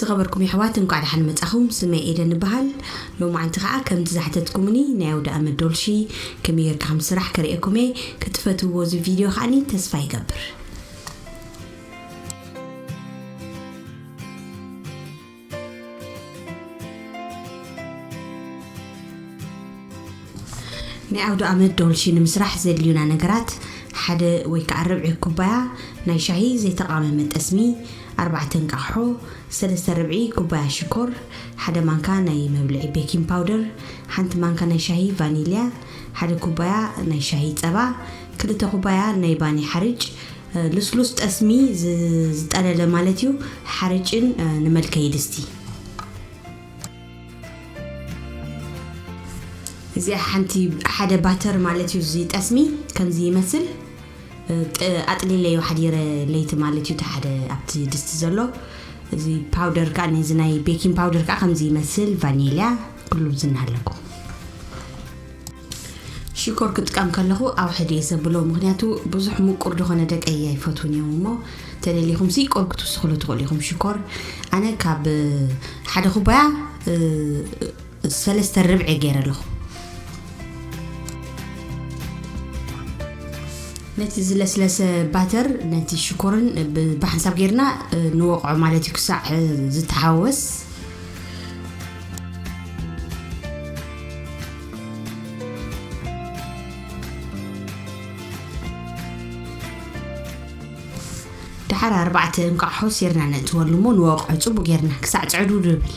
ዝኸበርኩም የሕዋት፣ እንኳዕ ደሓን መጻኹም። ስመይ ኤደን እበሃል። ሎማዓንቲ ኸዓ ከምቲ ዝሓተትኩምኒ ናይ ኣውደ ኣመት ዶልሺ ከመይ ጌርካ ከም ዝስራሕ ከርእየኩም እየ። ክትፈትውዎ እዚ ቪድዮ ኸዓኒ ተስፋ ይገብር። ናይ ኣውደ ኣመት ዶልሺ ንምስራሕ ዘድልዩና ነገራት፣ ሓደ ወይ ከዓ ርብዒ ኩባያ ናይ ሻሂ ዘይተቓመመ ጠስሚ፣ ኣርባዕተ እንቃቕሖ፣ ሰለስተ ርብዒ ኩባያ ሽኮር፣ ሓደ ማንካ ናይ መብልዒ ቤኪንግ ፓውደር፣ ሓንቲ ማንካ ናይ ሻሂ ቫኒልያ፣ ሓደ ኩባያ ናይ ሻሂ ጸባ፣ ክልተ ኩባያ ናይ ባኒ ሓርጭ፣ እ፣ ልስሉስ ጠስሚ ዝ-፣ ዝጠለለ ማለት እዩ፣ ሓርጭን፣ እ፣ ንመልከዪ ድስቲ። እዚኣ ሓንቲ፣ ሓደ ባተር ማለት እዩ። እዚ ጠስሚ ከምዚ ይመስል። ጥ-፣ ኣጥሊለዮ ሓዲረ ለይቲ ማለት እዩ። እቲ ሓደ ኣብቲ ድስቲ ዘሎ፣ እዚ ፓውደር ከዓ፣ ነዚ ናይ ቤኪንግ ፓውደር ከዓ ከምዚ ይመስል። ቫኒልያ፣ ኩሉ ዝናሃለኩም። ሽኮር ክጥቀም ከለኹ ኣውሕድ እየ ዘብሎ፣ ምኽንያቱ ብዙሕ ምቁር ዝኾነ ደቀይ ኣይፈትውን እዮም እሞ፣ ተደሊኹም ሲ ቁሩብ ክትውስኽሉ ትኽእሉ ኢኹም ሽኮር። ኣነ ካብ ሓደ ኩባያ፣ እ፣ ሰለስተ ርብዒ ገይረ ኣለኹ። ነቲ ዝለስለሰ ባተር ነቲ ሽኮርን ብ-፣ ብሓንሳብ ጌርና፣ እ፣ ንወቕዖ ማለት እዩ፣ ክሳዕ፣ እ፣ ዝተሓወስ። ደሓር ኣርባዕተ እንቋቑሖ ሴርና ነእትወሉ እሞ ንወቕዖ ጽቡቕ ጌርና ክሳዕ ጽዕዱ ድብል።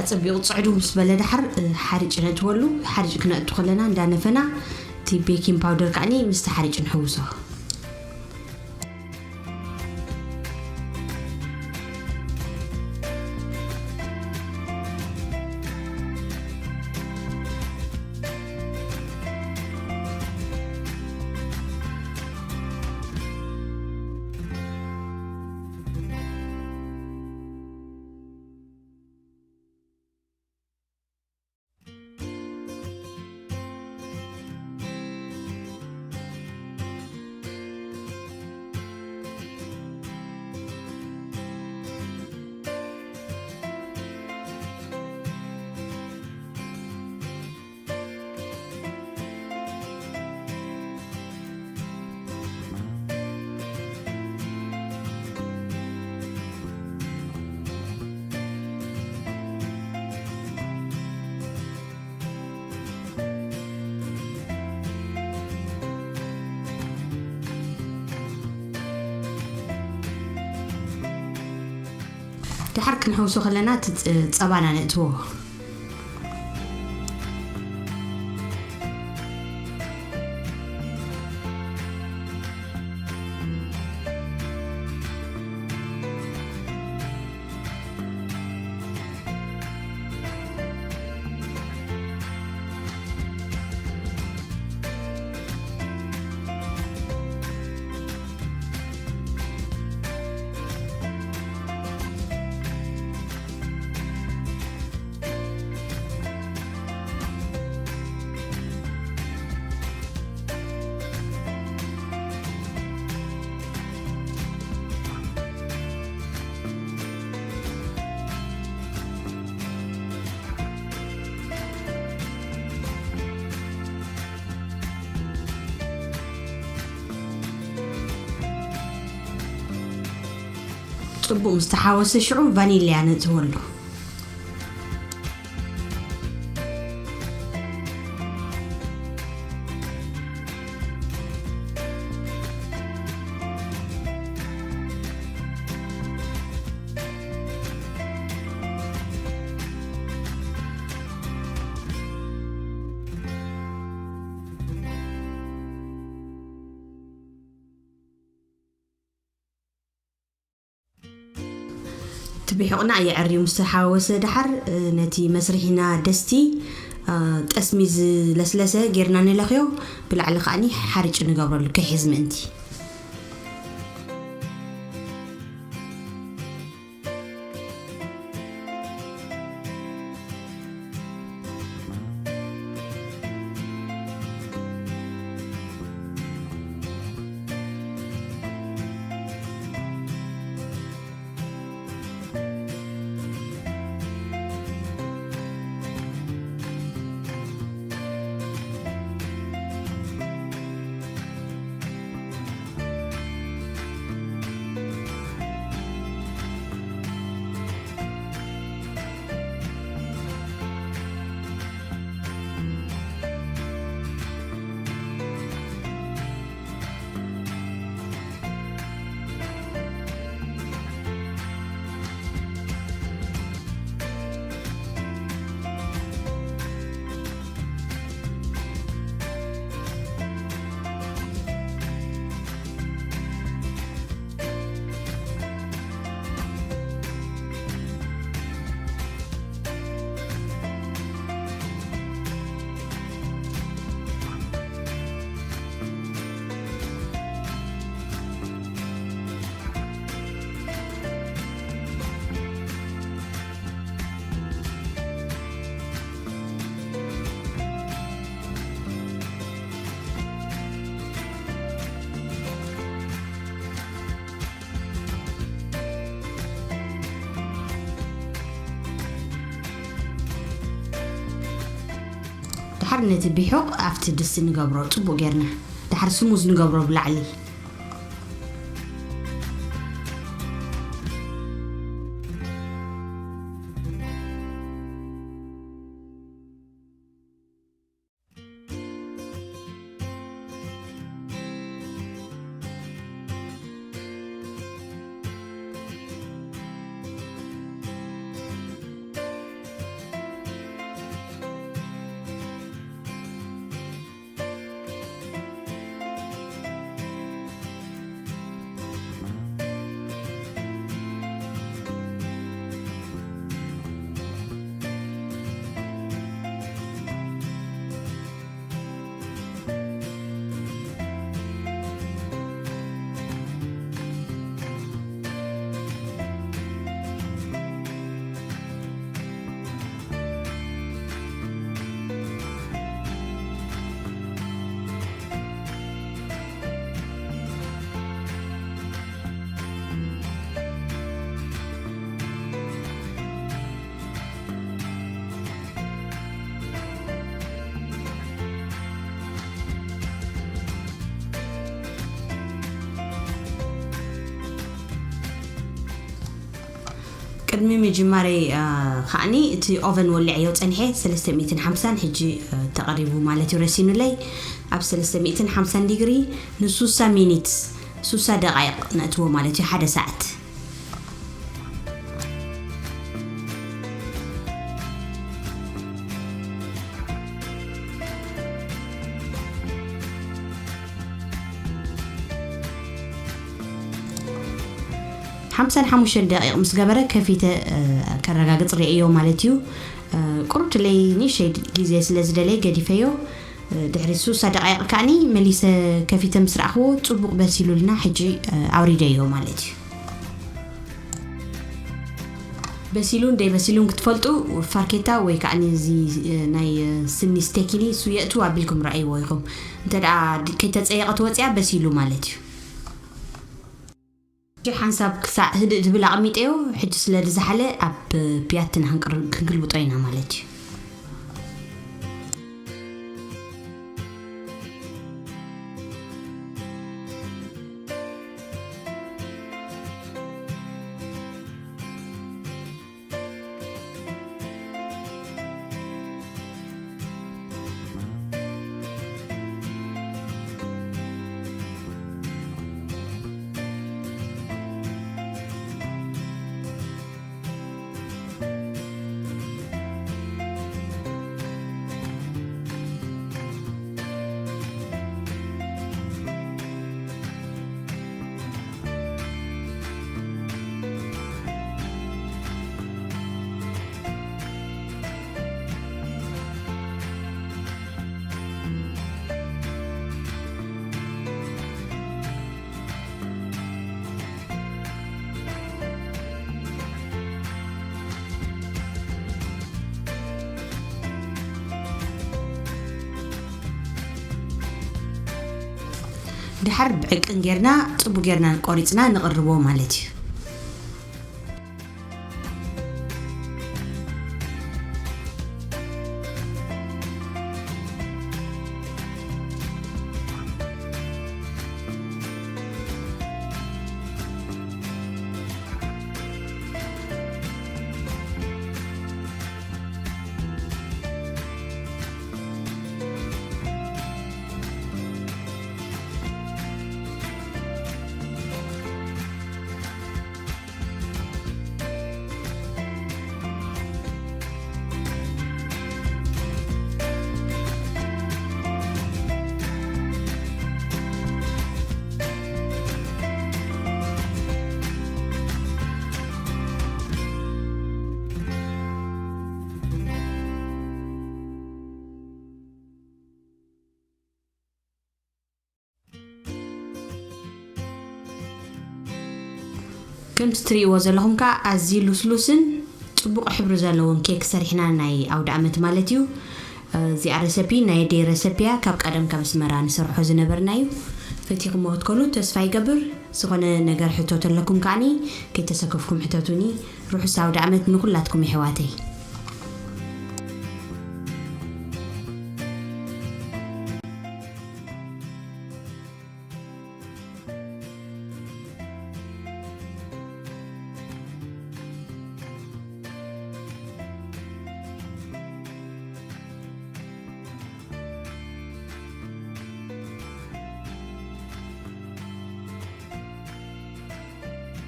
ኣጸቢቑ ጽዕዱ ምስ በለ ደሓር፣ እ፣ ሓርጭ ነእትወሉ። ሓርጭ ክነእቱ ከለና እንዳነፈና እቲ ቤኪንግ ፓውደር ከዓኒ ምስቲ ሓርጭ ንሕውሶ። ደሓር ክንሕውሶ ከለና እቲ ጸ-፣ ጸባና ነእትዎ። ጽቡቕ ምስ ተሓወሰ ሽዑ ቫኒልያ ነእትወሉ። ትብሕቑና የዐርዩ ምስ ተሓወሰ ደሓር፣ እ፣ ነቲ መስርሒና ደስቲ፣ እ፣ ጠስሚ ዝለስለሰ ጌርና ንለኽዮ። ብላዕሊ ከኣኒ ሓርጭ ንገብረሉ ከይሕዝ ምእንቲ። ድሓር ነቲ ቢሑቕ ኣብቲ ድስቲ ንገብሮ ጽቡቕ ጌርና። ድሓር ስሙዝ ንገብሮ ብላዕሊ። ቅድሚ ምጅማረይ፣ አ፣ ከዓኒ እቲ ኦቨን ወሊዐዮ ጸኒሐ ሰለስተ ሚእትን ሓምሳን፣ ሕጂ፣ አ፣ ተቐሪቡ ማለት እዩ ረሲኑለይ። ኣብ ሰለስተ ሚእትን ሓምሳን ዲግሪ ንሱሳ ሚኒትስ፣ ሱሳ ደቓይቕ ነእትዎ ማለት እዩ፣ ሓደ ሰዓት። ሓምሳን ሓሙሽተን ደቂቕ ምስ ገበረ ከፊተ፣ እ፣ ከረጋግጽ ርእዮ ማለት እዩ። እ፣ ቁሩብ ለይ ንእሽተይ ግዜ ስለ ዝደለይ ገዲፈዮ። እ፣ ድሕሪ ሱሳ ደቃይቕ ከኣኒ መሊሰ ከፊተ ምስ ረኣኽዎ ጽቡቕ በሲሉልና፣ ሕጂ፣ እ፣ ኣውሪደዮ ማለት እዩ። በሲሉን ደይበሲሉን ክትፈልጡ ፋርኬታ ወይ ከኣኒ እዚ፣ እ፣ ናይ፣ እ፣ ስኒ ስቴኪኒ እሱ የእትው ኣቢልኩም ረኣይዎ ኢኹም። እንተ ደኣ ድ-፣ ከይተጸየቐት ወጽያ በሲሉ ማለት እዩ። ሕጂ ሓንሳብ ክሳዕ ህድእ ዝብል ኣቐሚጠዮ፣ ሕጂ ስለ ዝዛሓለ ኣብ ቢያቲ ንክንቅር-፣ ክንግልብጦ ኢና ማለት እዩ። ድሓር ብዕቅን ጌርና ጽቡ ጌርና ቆሪጽና ንቕርቦ ማለት እዩ። ከምቲ ትርእይዎ ዘለኹም ከዓ ኣዝዩ ልስሉስን ጽቡቕ ሕብሪ ዘለዎን ኬክ ሰሪሕና፣ ናይ ኣውደ ዓመት ማለት እዩ። እዚኣ ረሰፒ ናይ ኣደይ ረሰፒ እያ፣ ካብ ቀደም ካብ ኣስመራ ንሰርሖ ዝነበርና እዩ። ፈቲኹሞ ክትኮኑ ተስፋ ይገብር። ዝኾነ ነገር ሕቶ ተለኩም ከዓኒ ከይተሰከፍኩም ሕተቱኒ። ርሑስ ኣውደ ዓመት ንኹላትኩም የሕዋተይ።